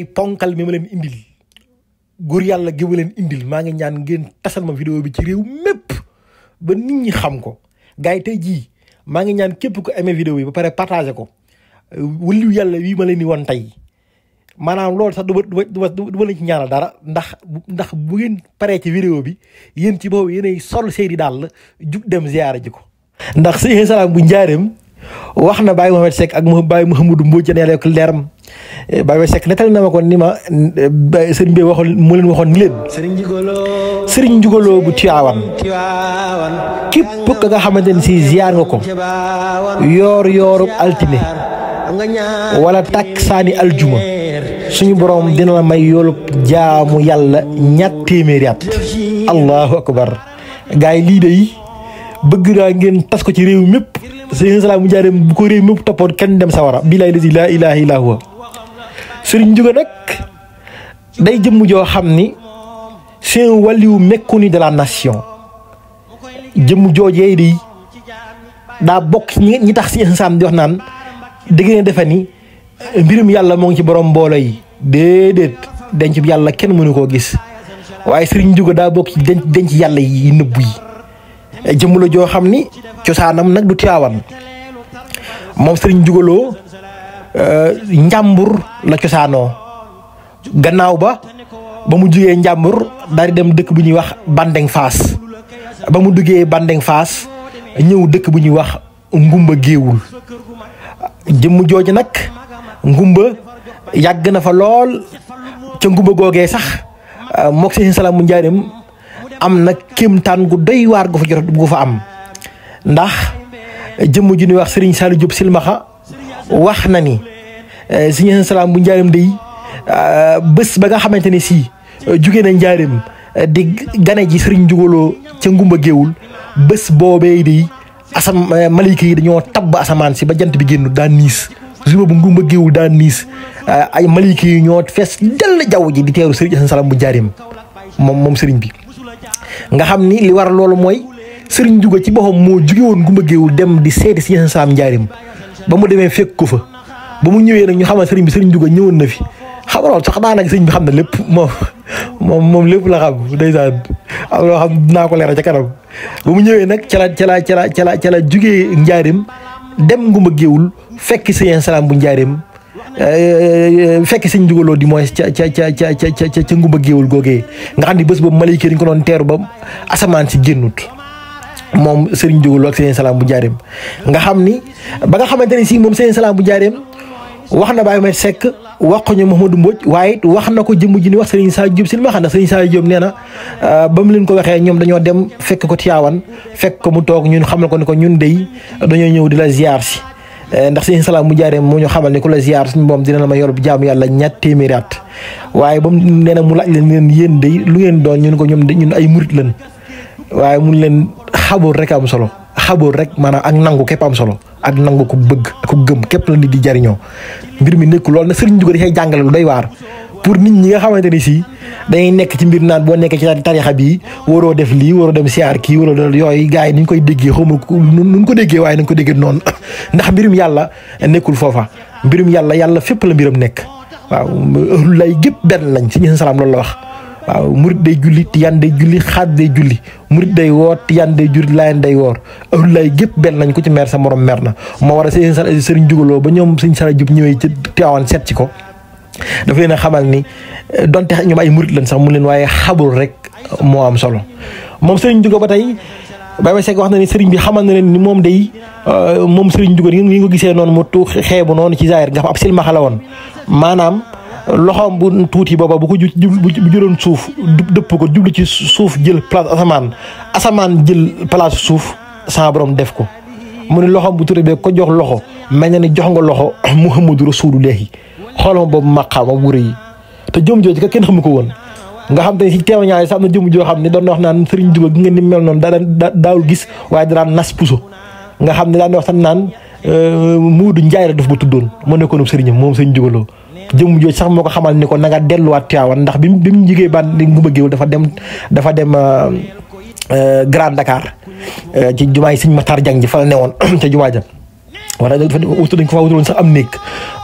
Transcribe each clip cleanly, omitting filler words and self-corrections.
ponkal mi ma leen indil góor yàlla gi ma leen indil maa ngi ñaan ngeen tasal ma vidéo bi ci réew mépp ba nit ñi xam ko gars yi tey jii maa ngi ñaan képp ko aimé vidéo bi ba pare partagé ko wëliw yàlla wii ma leen di woon tey maanaam loolu sax du ma leen ci ñaanal dara ndax bu ngeen paree ci vidéo bi yéen ci boobu yéenay sol seedi daal jug dem ziyaara ji ko ndax sëñ Salaam bu njaareem wax na Baye Mohamed Seck ak Baye Mouhamadou Mbodj ne rek leeram Baye Seck netal na ma ko ni ma sëriñ bi waxoon mu leen waxoon ni leen sëriñ Njugoloo bu Tiwaawan képp ka nga xamante ni si ziar nga ko yoorub altine wala takk saani aljuma suñu borom dina la may yoolub jaamu yàlla ñatt téeméeri at allahu akbar gars yi lii de yi bëgg naa ngeen tas ko ci réew mépp sëriñ Salaam mu jaaree bu ko réew mépp toppoon kenn dem sawara billahi lazi laa ilaaha illaa huwa sëriñ Njuga nag day jëmm joo xam ni c'est un waliyu méconnu de la nation jëmm joojee di daa bokk ñi tax si insaan di wax naan dëgg ngeen defe ni mbirum yàlla moo ngi ci borom mboolo yi déedéet denc yàlla kenn mënu koo gis waaye sëriñ Njuga daa bokk ci denc yàlla yi nëbbu yi jëmm la joo xam ni cosaanam nag du Tiwaawan moom sëriñ Njugaloo njàmbur la cosaanoo gannaaw ba mu jugee njàmbur daal di dem dëkk bu ñuy wax Bandeng Faas ba mu duggee Bandeng Faas ñëw dëkk bu ñuy wax Ngumba Géewul jëmm jooju nag ngumba yàgg na fa lool ca ngumba googee sax mook sëñ Salaam mu njaareem am na kéemtaan gu doy waar gu fa jot gu fa am ndax jëmm ju ñuy wax Serigne Saliou Diop Silmaxa wax na ni sëñ Salaam bu njaareem day bés ba nga xamante ne si jugee na njaareem di gane ji Serigne Njugoloo ca ngumba géewul bés boobee day malika yi dañoo tabb asamaan si ba jant bi génn daan niis jour bu ngumba géewul daan niis ay malika yi ñoo fees dell jaww ji di teeru Serigne Salaam bu njaareem moom Serigne bi nga xam ni li war loolu mooy Serigne Njuga ci boppam moo juge woon ngumba géewul dem di seeti si Salaam njaareem ba mu demee fekk ko fa ba mu ñëwee nag ñu xamal Serigne bi Serigne Njuga ñëwoon na fi xam loolu sax daanaka Serigne bi xam na lépp moom lépp la xam ndeysaan am loo xam dinaa ko leeral ca kanam ba mu ñëwee nag ca la jugee njaareem dem ngumba géewul fekk Serigne Salaam bu njaareem fekk sëñ Njugaloo di mooy ca ngumba géewul googee nga xam ni bés boobu malayka dañ ko doon teeru ba asamaan si génnut moom Serigne Njugaloo ak Serigne Salaam bu njaareem nga xam ni ba nga xamante ne si moom Serigne Salaam bu njaareem wax na Baye Mohamed Seck wax ko ñu Mouhamadou Mbodj waaye it wax na ko jëmm ji ni wax Serigne Saliou Diop Silmaxa ndax Serigne Saliou Diop nee na ba mu leen ko waxee ñoom dañoo dem fekk ko Tiwaawan fekk ko mu toog ñun xamal ko ni ko ñun dey dañoo ñëw di la ziar si ndax Serigne Salaam mu njaareem moo ñu xamal ni ku la ziar suñu boom dina la ma yor jaamu yàlla ñatt téeméeri at waaye ba mu nee na mu laaj leen yéen day lu ngeen doon ñun ko ñun ay murit lañ waaye mun leen xaboor rek am solo xaboor rek maanaam ak nangu képp am solo ak nangu ko bëgg ko gëm képp la nit di jariñoo mbir mi nekkul loolu nag Serigne Njuga dafay jàngale lu doy waar pour nit ñi nga xamante ni si dañuy nekk ci mbir naan boo nekkee ci tarixa bi waroo def lii waroo dem siyaar kii waroo def yooyu gars yi ni ñu koy déggee xaw ma nu ñu ko déggee waaye nañ ko déggee noonu ndax mbirum yàlla nekkul foofa mbirum yàlla fépp la mbiram nekk waaw lay gépp benn lañ si Salaam loolu la wax waaw murit day julli tiyaan day julli xaaj day julli murit day woor tiyaan day julli laayeen day woor ëllëg lay gépp benn lañ ko ci mer sa morom mer na moo war a Serigne Njugaloo ba ñoom Serigne Saliou Diop ñëwee ci Tiwaawan seet ci ko dafa leen a xamal ni donte ñoom ay murit lañ sax mu leen waaye xabul rek moo am solo moom Serigne Njuga ba tey Baye Mohamed Seck wax na ni Serigne bi xamal na leen ni moom day moom Serigne Njuga ni nga ko gisee noonu mu xeebu noonu ci zaahir nga xam ab silmaxa la woon maanaam loxoom bu tuuti booba bu ko jëloon suuf dëpp ko jublu ci suuf jël place asamaan jël place suuf sama borom def ko mu ne loxoom bu tuuti bee ko jox loxo mel na ni jox nga loxo Muhammadu Rasulullahi xoolal ma boobu maqaama bu rëy te jëm jooju ka kenn xamu ko woon nga xam te ne si témoignage sax am na jëm joo xam ne doon na wax naan Serigne Njuga gi ngeen ni mel noonu daawul gis waaye daan nas puso nga xam ne daan wax sax naan Muudu Njaay la daf ba tuddoon moo nekkoon sëriñam moom Serigne Njugaloo jëmm jooju sax moo ko xamal ni ko na nga delluwaat Tiwaawan ndax bi mu jigee ban ngumba géewul dafa dem Grand Dakar ci jumaa yi Sëñ Matar Jang ji fa la newoon ca jumaa ja wala dañ ko fa wutuloon sax am néeg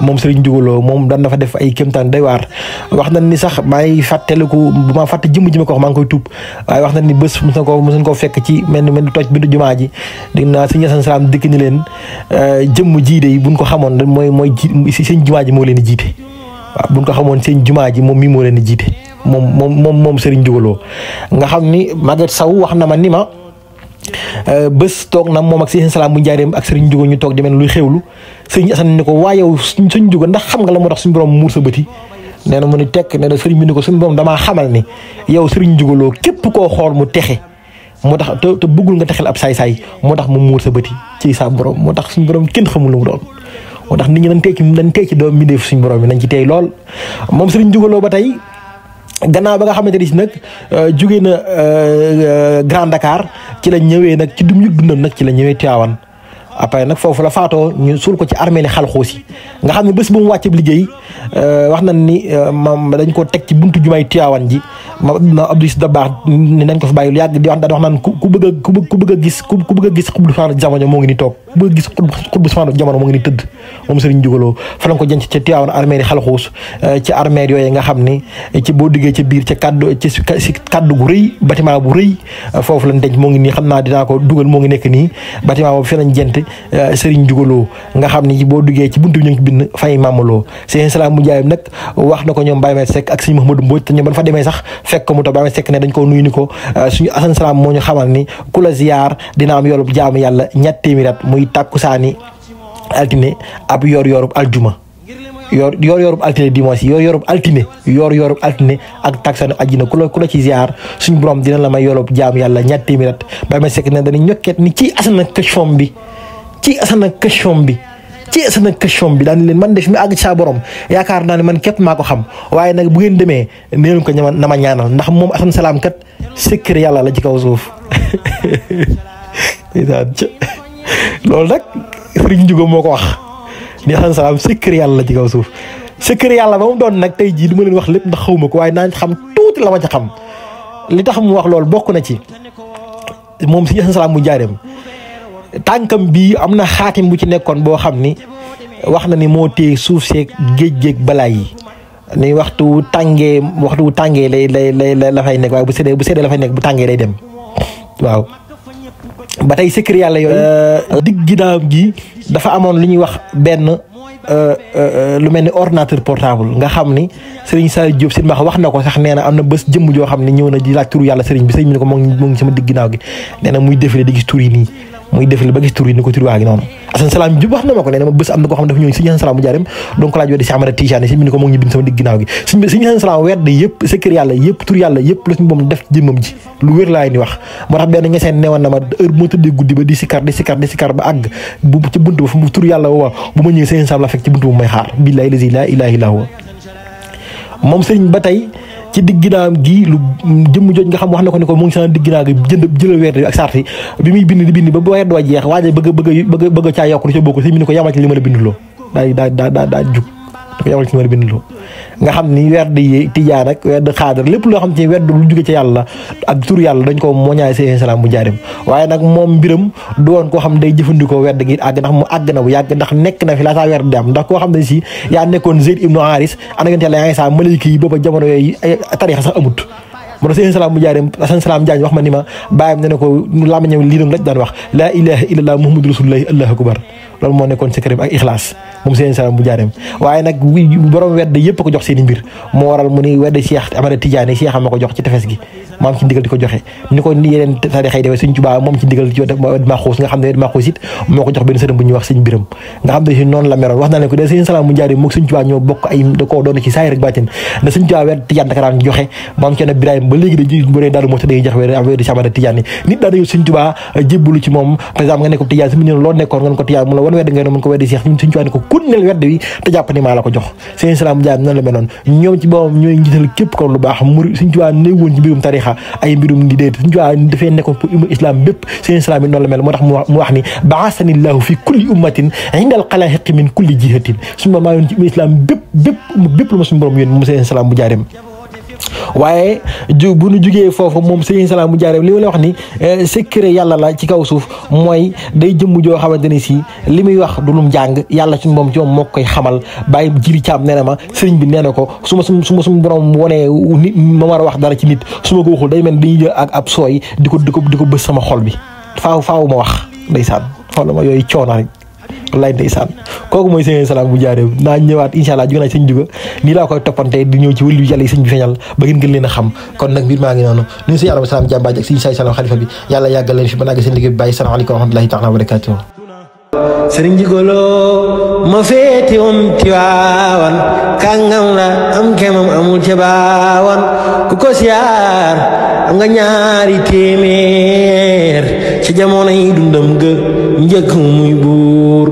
moom Serigne Ndiouga Lo moom daan na fa def ay kéemtaan day waar wax nañ ni sax maa ngi fàttaliku bu ma fàtte jëmm ji ma ko wax maa ngi koy tuub waaye wax nañ ni bés mos koo fekk ci mel ni toj bindu jumaa ji dégg naa Serigne Assane Salam dikk ni leen jëmm jii de buñ ko xamoon mooy seen jumaa ji moo leen di jiite waaw buñ ko xamoon seen jumaa ji moom mii moo leen di jiite moom Serigne Ndiouga Lo nga xam ni Maguette Sow wax na ma ni ma bés toog na moom ak Serigne Salam bu njaareem ak Serigne Ndiouga ñu toog di mel luy xewlu Serigne Assane ni ko waa yow suñ Ndiouga ndax xam nga la moo tax suñu borom muur sa bëti nee na mu ni tekk nee na Serigne bi ni ko suñu borom damaa xamal ni yow Serigne Ndiouga Lo képp koo xool mu texe moo tax te bëggul nga texel ab saay-saay moo tax mu muur sa bëti ci sa borom moo tax suñu borom kenn xamul lu mu doon moo tax nit ñi dañ tey ci doom mi def suñu borom bi nañ ci tey lool moom Serigne Ndiouga Lo ba tey gannaaw ba nga xamante ni si nag jóge na Grand Dakar ci la ñëwee nag ci dundam nag ci la ñëwee Tivaouane après nag foofu la faatoo ñu suul ko ci armée li Xalxuus yi nga xam ne bés bu mu wàcce liggéey wax nañ ni dañ ko teg ci buntu jumaay Tivaouane ji ma Abdou Aziz Dabakh ni nañ ko fa bàyyi lu yàgg di wax naan ku bëgg a gis xutbu saanu jamono moo ngi ni toog ku bëgg a gis xutbu saanu jamono moo ngi ni tëdd moom Serigne Ndiouga Lo fa lañ ko jënc ca Tivaouane armée li Xalxuus ci armée yooyu nga xam ni ci boo diggee ca biir ca kaddu gu rëy bâtiment bu rëy foofu lañ denc moo ngi nii xam naa dinaa ko dugal moo ngi nekk nii bâtiment boobu fi lañ jënt Serigne Ndiouga Lo nga xam ni boo duggee ci buntu bi ñu ngi bind Fay Mamaloo Serigne Salam bu Njaayam nag wax na ko ñoom Baye Met Seck ak Serigne Mouhamadou Mbodj te ñoom ban fa demee sax fekk ko mu toog Baye Met Seck ne dañ ko nuyu ni ko suñu Assane Salam moo ñu xamal ni ku la ziyaar dina am yoolub jaamu yàlla ñett téeméer at muy tàkkusaani altine ab yorub aljuma yorub altine dimanche yorub altine ak takkusaani ajjina ku la ci ziyaar suñu borom dina la may yoolub jaamu yàlla ñett téeméer at Baye Met Seck ne dañu ñokket ni ci Assane question bi daan leen man def mi àgg ci saa borom yaakaar naa ne man képp maa ko xam waaye nag bu ngeen demee nee ko na ma ñaanal ndax moom Assane Salam kat secret yàlla la ci kaw suuf loolu nag Serigne Ndiouga moo ko wax ni Assane Salam secret yàlla la ci kaw suuf secret yàlla ba mu doon nag tey jii du ma leen wax lépp ndax xawma ko waaye naa xam tuuti la ma ca xam li tax mu wax loolu bokk na ci moom si Assane Salam bu njaareem tànkam bii am na xaatim bu ci nekkoon boo xam ni wax na ni moo téye suuf seeg géej balaay yi ni waxtu tàngee lay la fay nekk waaye bu seddee la fay nekk bu tàngee lay dem waaw. ba tey secret yàlla yooyu digg ginnaaw gi dafa amoon lu ñuy wax benn lu mel ni ordinateur portable nga xam ni Serigne Saliou Diop Sine wax na ko sax nee na am na bés jëmm joo xam ne ñëw na di laaj turu yàlla Serigne bi Serigne bi ne ko moo ngi sama digg ginnaaw gi nee na muy défilé di gis tur yi nii. muy defal ba gis tur yi ni ko tur waa gi noonu Assane Salam Diop wax na ma ko nee na ma bés am na koo xam ne dafa ñëw Serigne Assane Salam bu Njaareem donc ko laaj weddi si Amara Tijani si mi ni ko moo ngi bind sama digg ginnaaw gi Serigne Assane Salam wedd yëpp secret yàlla yëpp tur yàlla yëpp la suñu boom def jëmmam ji lu wér laay ni wax moo tax benn ngeseen newoon na ma heure bu ma tëddee guddi ba di sikar ba àgg bu ci bunt ba fu mu tur yàlla woowa bu ma ñëwee Serigne Salam la fekk ci buntu bu may xaar billahi lazi la ilaha illa huwa moom Serigne ba tey ci digg ginnaawam gi lu jëmm jooj nga xam wax na ko ni ko mu ngi sama digg ginnaaw gi jëlal weer bi ak sarti bi muy bind di bind ba weer doo jeex waaye bëgg caa yokk lu ca bokk si mu ni ko yamal ci li ma la binduloo daa jug da ko yamal ci li ma la binduloo nga xam ni weer di tijaan ak weer di xaadar lépp loo xam ci weer lu jóge ca yàlla ak tur yàlla dañ ko moñaay Serigne Salam bu Njaareem waaye nag moom mbiram du woon koo xam day jëfandikoo werd gi àgg ndax mu àgg na bu yàgg ndax nekk na fi laataa werd di am ndax koo xam ne si yaa nekkoon Zayd ibnu Haris ana yonent yàlla yaa ngi saa malayka yi booba jamono yooyu tarixa sax amut moo tax Serigne Salam bu Njaareem Assane Salam Diagne wax ma ni ma bàyyam ne ko lamañam lii doon lañ daan wax laa ilaha illallah muhammadu rasulullahi allahu akbar loolu moo nekkoon secret ak ixlaas moom Serigne Salam bu Njaareem waaye nag borom wedd yëpp ko jox seen i mbir moo waral mu ni wedd Cheikh Amara Tidiane Cheikh ma ko jox ci tefes gi maam ci ndigal di ko joxe ni ko yeneen tarixa yi defee Serigne Touba moom ci ndigal ma xuus nga xam ne ma xuus it moo ko jox benn sëriñ bu ñuy wax Serigne Biram nga xam ne si noonu la meroon wax naa leen ko de Serigne Salam bu Njaareem moom Serigne Touba ñoo bokk ay da koo doon ci saay rek bàttin da Serigne Touba wedd Tidiane Dakar daan joxe maam ci Ibrahima ba léegi dañuy bëree daal moo tax day jox wedd Cheikh Amara Tidiane nit daa dañu Serigne Touba jébbalu ci moom par exemple nga ne ko Tidiane su mu ne loo nekkoon nga ne ko Tidiane mu la wan wedd nga ne mën ko weddi Cheikh ñun Serigne Touba ne ko kunnel wedd wi te jàpp ni maa la ko jox Serigne Salam bu Njaareem noonu la meloon ñoom ci boppam ñooy njiital képp ko lu baax mu Serigne Touba néew woon ci mbirum tarixa ay mbirum di déet Serigne Touba dafay nekkoon pour umma islam bépp Serigne Salam yi noonu la mel moo tax mu wax ni ba'asanillahu fi kulli ummatin indal xalaahiqi min kulli jihatin suñu borom maa yoon ci umma islam bépp lu ma suñu borom yónni mu Serigne Salam bu Njaareem waaye bu nu jugee foofu moom sëñ Salam mu Njaareem li ma la wax ni secret yàlla la ci kaw suuf mooy day jëmm joo xamante ni si li muy wax du lum jàng yàlla suñu moom ci moom moo koy xamal bàyyi jiri caam nee na ma sëriñ bi nee na ko su ma suñu borom wonee nit ma war a wax dara ci nit su ma ko waxul day mel dañuy jël ak ab sooy di ko bës sama xol bi faaw ma wax ndeysaan xool ma yooyu coono rek wallaay ndeysaan kooku mooy sëñ Salam mu Njaareem naa ñëwaat incha allah jóge naa sëñ Juga nii laa koy toppante di ñëw ci wëllu yàlla yi sëñ bi feeñal ba ngeen gën leen a xam kon nag mbir maa ngi noonu nuyu sëñ Adama Salam jàmbaaj ak sëñ Say Salam xalifa bi yàlla yàggal leen fi ba nagg seen liggéey bi bàyyi salaamaaleykum wa rahmatullahi taala wa barakatuh sëriñ Jigolo ma féete woon Tiwaawan kàngam la am kemam amul ca baawan ku ko siyaar am nga ñaari téeméer ci jamono yi dundam ga njëkk muy buur